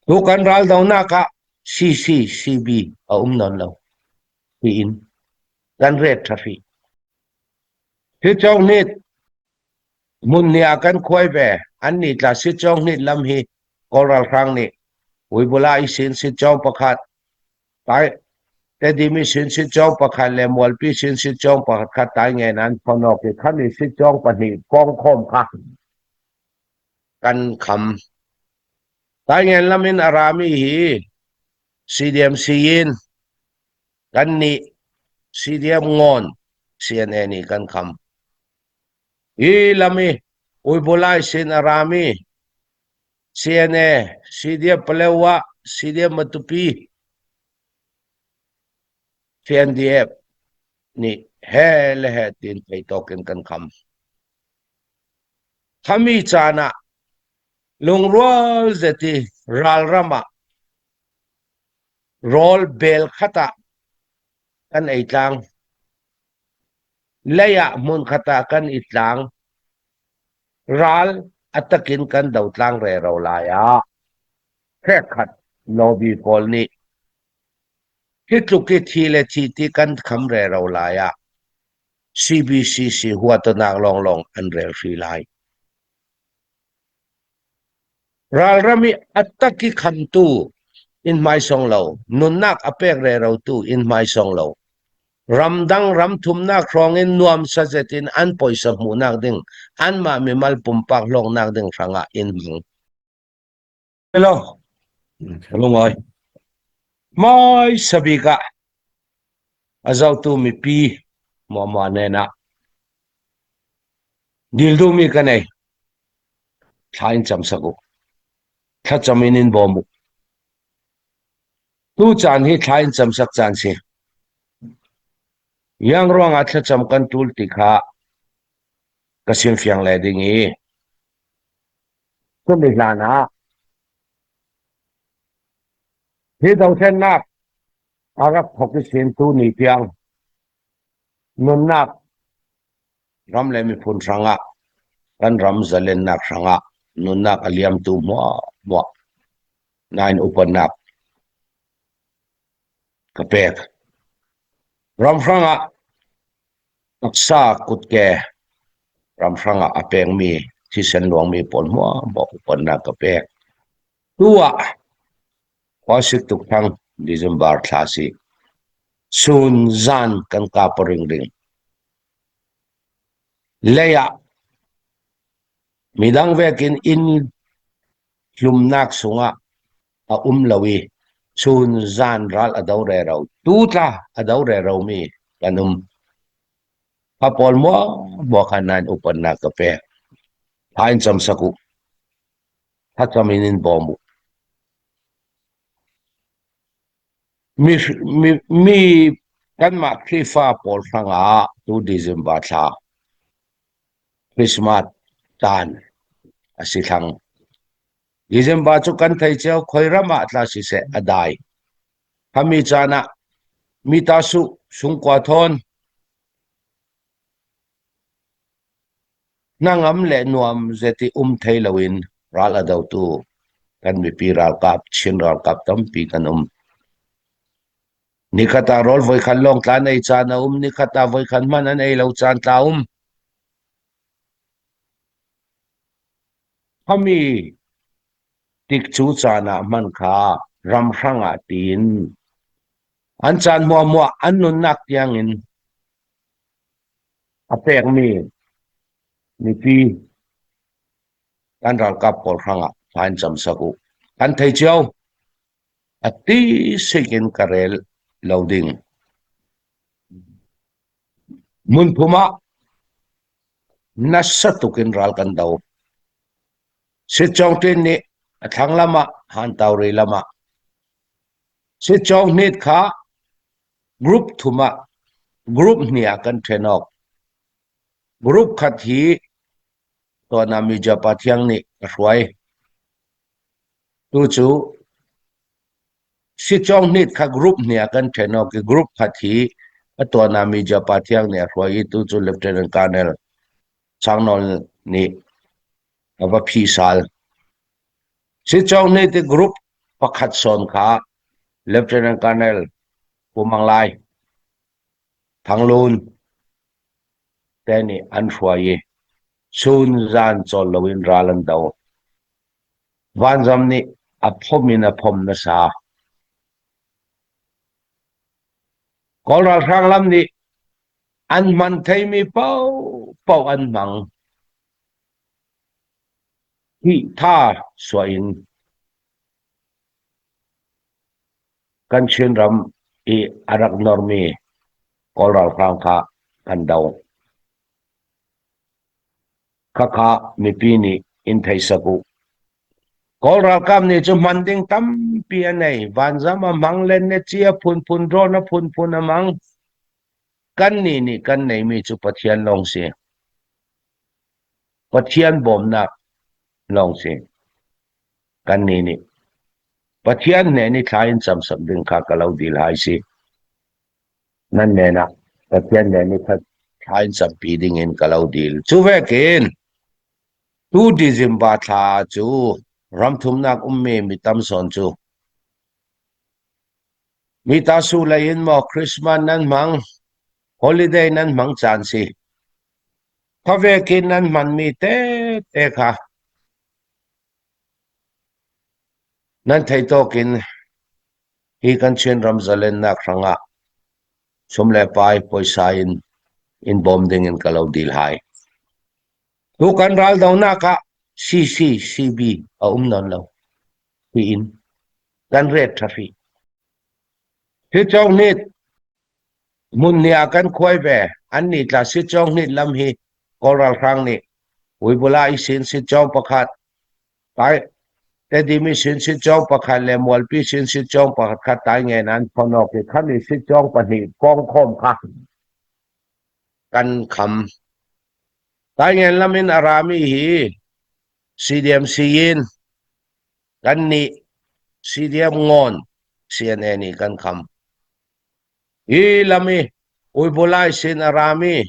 Tu kan raldonak ah CCCB a um nawn lo tiin kan ret ṭha hrih. Sitcawng nih hmun nih a kan khuai ve. Annih tla sitcawng nih lam hi Kawl ralhrang nih Uibula i sin sitcawng pakhat, Tedim i sin sitcawng pakhat le Mualpi sin sitcawng pakhat kha taingen an phon awk i khami sitcawng pahnih pawngkhawm kha kan kham. Taingen lam in a rami hi CDMC in kannih CDM Ngawn CNA nih kan kham. Hi lam i Uibulai sin a rami CNA, CDF Palewa, CDF Matupi, CNDF nih he le he tiin thei tawk in kan kham. Khami caan ah lungrual zet i ralram ah rawl bel khat ah kan ei tlang. Lei ah hmun khat ah kan i tlang. Ral a takin kan do tlang rero lai ah hrek-khat lobby pawl nih hi tluk i thi le thi ti kan kham rero lai ah CBCC huatonak lawnglawng an rel hri lai. Ralram i a tak i khamtu in hmaisong lo, nunnak a pek rerotu in hmaisong lo, ramdang ram thumnak hrawng in nuamsa zet in an poisa hmuhnak ding, anmah mimal pumpak hlawknak ding hrangah in hmang. Hello. Lungawi. Hmai sabik ah a zohtu mipi muahmuah nen ah dil duhmi ka nei. Thla in cam sak u. Thlacam in in bawm u. Tu caan hi thla in cam sak caan si. Yang ruangah thlacam kan tul ti kha ka sim fiang le ding i cumi hlan ah hi dothlennak a rak thok i sin tu ni tiang nunnak ram le miphun hrangah kan ram zalennak hrangah nunnak a liamtu hmuahhmuah nain upannak ka pek. Ram hrangah taksa kutke ram hrangah a pengmi thisen luangmi pawl hmuahhmuah upannak ka pek. Tu ah khuasik tuk thang December thla si chun zan kan kap ringring. Lei ah midang vekin inn hlumnak sungah a um lo i chun zan ral a do rero tu tla a do rero mi kan um. Kha pawl maw maw kha nan upannak ka pek. Thain cam sak u. Thlacam in in bawm u. Mi, mi, mi kanmah Khrihfa pawl hrangah tu December thla Christmas caan a si thlang. December cu kan thei cio khoi ram ah tla siseh a dai. Khami caan ah mi ta su sungkua thawn Hnangam le nuam zeti um thei loin ral a dotu kan mipi ralkap, Chin ralkap tampi kan um. Nikhat ah rawl voikhat lawng tla an ei caan a um, nikhat ah voikhat hmanh an ei lo caan tla um. Khami tik cu caan ah hman kha ramhrang ah tiin an caan hmuahhmuah an nunnak tiangin A pekmi mipi kan ralkap pawl hrangah hla in cam sak u. Kan thei cio. A ti sik in ka rel lo ding. Hmunphum ah nasa tuk in ral kan do. Sitcawng Tin nih a thlang lam ah Hantauri lam ah Sitcawng Hnit kha Group thum ah group hnih ah kan ṭhen awk. Group khat hi tuan ah Mija Pa Thiang nih a hruai. Tu cu Sicawng hnit kha group hnih ah kan ṭhen awk i group khat hi a tuan ah Mija Pa Thiang nih a hruai i tu cu Lieutenant Colonel Sang Nawl nih a va phi sal. Sicawng hnit i group pakhat sawn kha Lieutenant Colonel Pu Mang Lai Thanglun te nih an hruai i chun zan cawl loin ral an do. Vanzam nih a phom in a phom nasa. Kawl ralhrang lam nih an hman theimi paohpaoh an hmang. Hi tha suah in kan Chinram i a rak normi Kawl ralhrang kha kan do. Khakha mipi nih in thei sak u. Kawl ralkap nih cu hman ding tampi a nei. Vanzam a hmang, lenneci a phunphun, drone a phunphun a hmang. Kannih nih kan neimi cu Pathian lawng si. Pathian bawmnak lawng si. Kannih nih Pathian hnen i thla in cam sak ding kha ka lo dil hai si. Nan nen ah Pathian hnen i thla in campi ding in ka lo dil. Cu vekin tu December thla cu ramthumnak ummi mi tam sawn cu mi ta su lei in maw Christmas nan hmang, holiday nan hmang caan si. Khuavekin nan hmanmi tete kha nan theih tawk in hi kan Chinram zalennak hrangah sum le pai puaisa in in bawm ding in ka lo dil hai. Tu kan raldonak ah CCCB a um nawn lo tiin kan ret ṭha hrih. Hi cawng nih Hmun nih a kan khuai ve. Annih tla sitcawng hnit lam hi Kawl ralhrang nih Uibula i sin sitcawng pakhat, Tedim i sin sitcawng pakhat le Mualpi sin sitcawng pakhat kha taingen an phon awk i khami sitcawng pahnih pawngkhawm kha kan kham. Taingen lam in a rami hi CDMC in kannih CDM Ngawn CNA nih kan kham. Hi lam i Uibulai sin a rami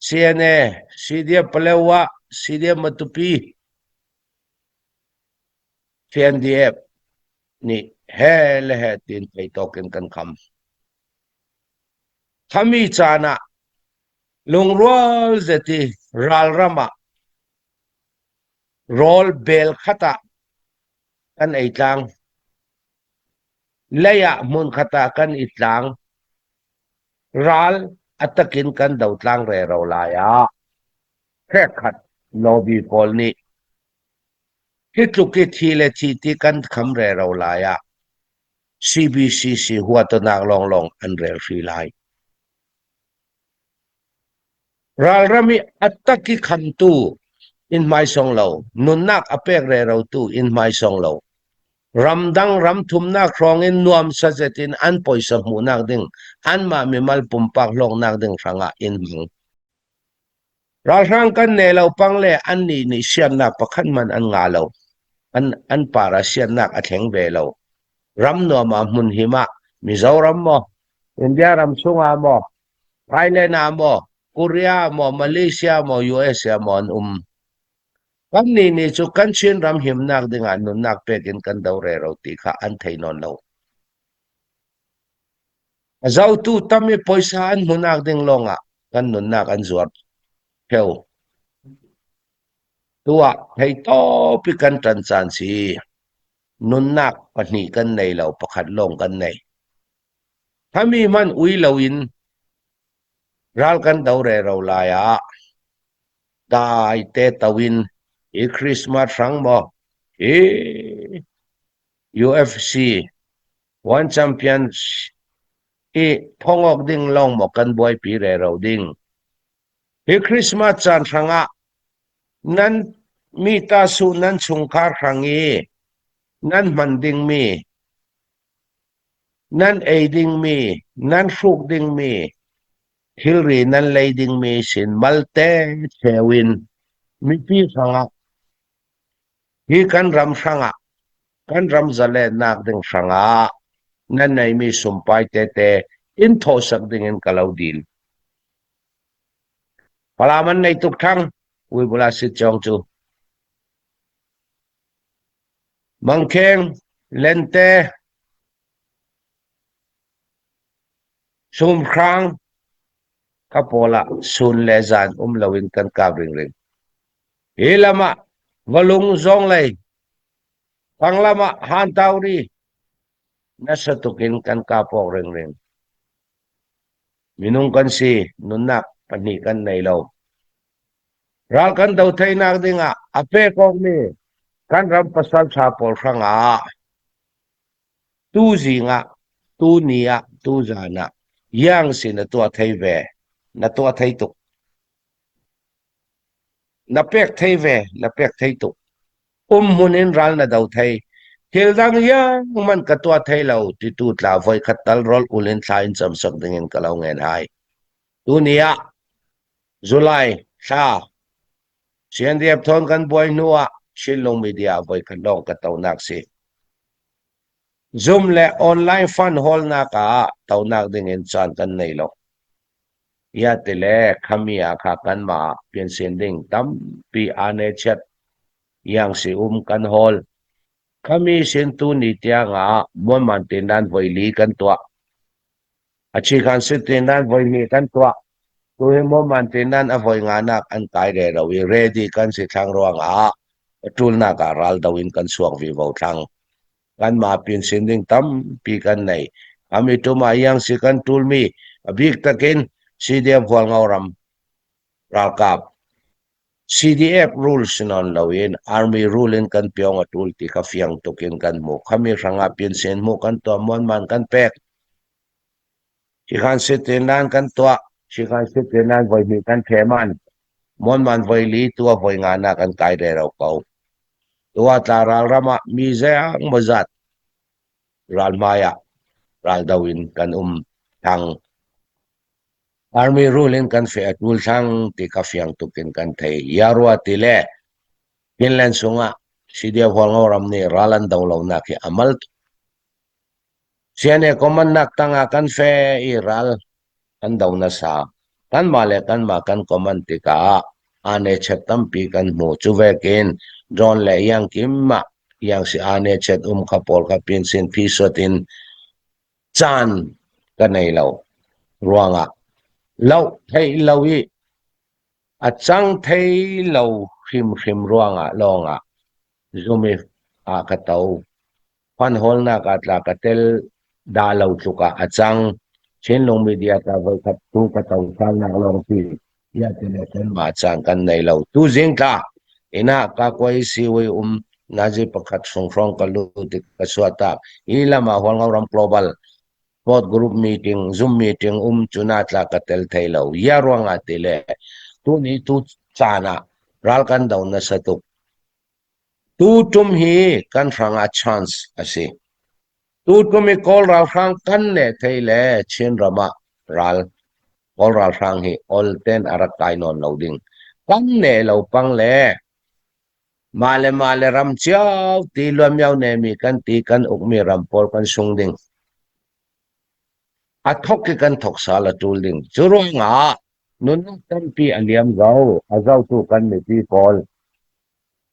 CNA, CDF Palewa, CDF Matupi, CNDF nih he le he tiin thei in kan kham. Khami caan ah lungrual zet i ralram ah rawl bel khat ah kan ei tlang. Lei ah hmunkhat ah kan i tlang. Ral a takin kan do tlang rero lai ah hrek-khat lobby pawl nih hi tluk i thi le thi ti kan kham rero lai ah CBCC huatonak lawnglawng an rel hri lai. Ralram i a tak i khamtu in hmaisong lo, nunnak a pek rerotu in hmaisong lo, ramdang ramthumnak hrawng in nuamsa zet in an poisa hmuhnak ding, anmah mimal pumpak hlawknak ding hrangah in hmang. Ralhrang kan ne lo pang le annih nih siannak pakhat hmanh an ngah lo. An par ah siannak a thleng ve lo. Ram nuam ah hmun him ah Mizoram maw, India ram chungah maw, Thailand ah maw, Korea maw, Malaysia maw, USA maw an um. Kannih nih cu kan Chinram himnak dingah nunnak pek in kan do rero ti kha an thei nawn lo. A zotu tam i poisa an hmuhnak ding lawngah kan nunnak an zuar theo. Tu ah thei tawpi kan ṭan caan si. Nunnak pahnih kan nei lo, pakhat lawng kan nei. Hami hmanh ui loin ral kan do rero lai ah dai te to in hi Christmas hrang maw hi UFC One Champions i thongawk ding lawng maw kan buaipi rero ding. Hi Christmas caan hrangah nan mi ta su nan chungkhar hrang i nan hman dingmi Nan ei dingmi, nan hruk dingmi, thilri nan lei dingmi sin malte cheu in mipi hrangah hi kan ram hrangah kan ram zalennak ding hrangah nan neimi sumpai tete in thawhsak dingin ka lo dil. Falam an nei tuk thang, Uibula sit cawng cu. Mangkheng. Lente Sumhrang ka pawl ah sun le zan um loin kan kap ringring. Hi lam ah Valung zawng lei Panglam ah Hantauri nasa tuk in kan kap awk ringring. Minung kan si, nunnak pahnih kan nei lo. Ral kan do theinak ding ah a pek awkmi kan ram pasal ṭha pawl hrangah tuzing ah, tuni ah, tuzan ah yang si na tuah thei ve, na tuah thei tuk. Na pek thei ve, na pek thei tuk. Umhmun in ral na do thei. Thil dang yang man ka tuah thei lo ti tu tla voi khat tal rol ul in thla in cam sak ding in ka lo ngen hai. Tuni ah July thla CNDF thawn kan buai hnu ah Chinlung Media voi khat lawng ka tonak si. Zoom le online fund hawlnak ah tonak ding in caan kan nei lo. Ya ti le khami ah kha kanmah piansin ding tampi ane chiat yang si um kan hawl. Khami sin tu ni tiang ah muanman tin nan voi li kan tuah. A chikhan si tin nan voi hnih kan tuah. Tu hi muanman tin nan a voi nga nak an kai re ro i ready kan si thlang ruang ah ṭulnak ah ral do in kan suak vi vo thlang. Kanmah pinsin ding tampi kan nei. Ami tum ah iang si kan ṭulmi a bik takin CDF Hualngo ram ralkap CDF rule si nawn loin Army rule in kan piong a ṭul ti kha fiang tuk in kan hmuh. Khami hrangah pinsin hmuh kan tuah muanman kan pek. Sikhan sitinan kan tuah. Sikhan sitinan voi hnih kan theman. Muanman voi li tua voi nga na kan kai rero ko. Tua tla ral ram ah mi zeang maw zat ral hmai ah ral do in kan um thang. Army rule in kan fe a tul thang ti ka fiang tuk in kan thei. Yarua ti le Finland sungah CDF Hualngo ram nih ral an do lo nak hi amal tuk. Siane command-nak tangah kan fe i ral kan do nasa. Kanmah le kanmah kan command tikah aa chet tampi kan hmu. Cu vekin drone le iang kim ah iang si aa chet um kha pawl kha pinsin phi suat in caan ka nei lo ruangah loh theih lo i a cang thei lo hrimhrim ruangah lawngah zumif ah ka to. Hmanhawlnak ah tla ka tel dah lo tluk ah a cang. Chinlung media tla voikhat tu ka to salnak lawng si. Ya ti le kanmah caan kan nei lo. Tuzing tla inn ah ka kuai siwi um nazi pakhat hrawng ka lut i ka suatak. Hi lam ah Hualngo ram global sport group meeting, Zoom meeting um cuna tla ka tel thei lo. Ya ruangah ti le tuni tu caan ah ral kan do nasa tuk. Tutum hi kan hrangah chance a si. Tutum i Kawl ralhrang kan neh thei le Chinram ah ral Kawl ralhrang hi ol ten a rak kai nawn lo ding. Kan neh lo pang le mah le mah le ram cio ti luamiao nemi kan ti kan ukmi ram pawl kan sung ding. A thok i kan thok sal a ṭul ding. Cu ruangah nunnak tampi a liam zo, a zotu kan mipi pawl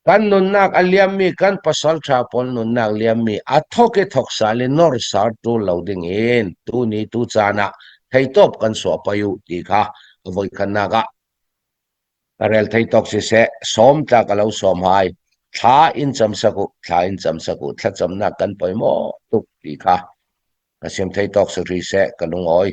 Kan nunnak a liammi kan pasalṭha pawl nunnak liammi a thok i thok sal i nawrsar ṭul lo ding in tuni tu caan ah theitawp kan suah pei u ti kha a voikhatnak ah ka rel theitawk siseh sawm tla ka lo sawm hai thla in cam sak u thla in cam sak u thlacamnak kan poi maw tuk ti kha ka sim theitawk si hri seh ka lungawi.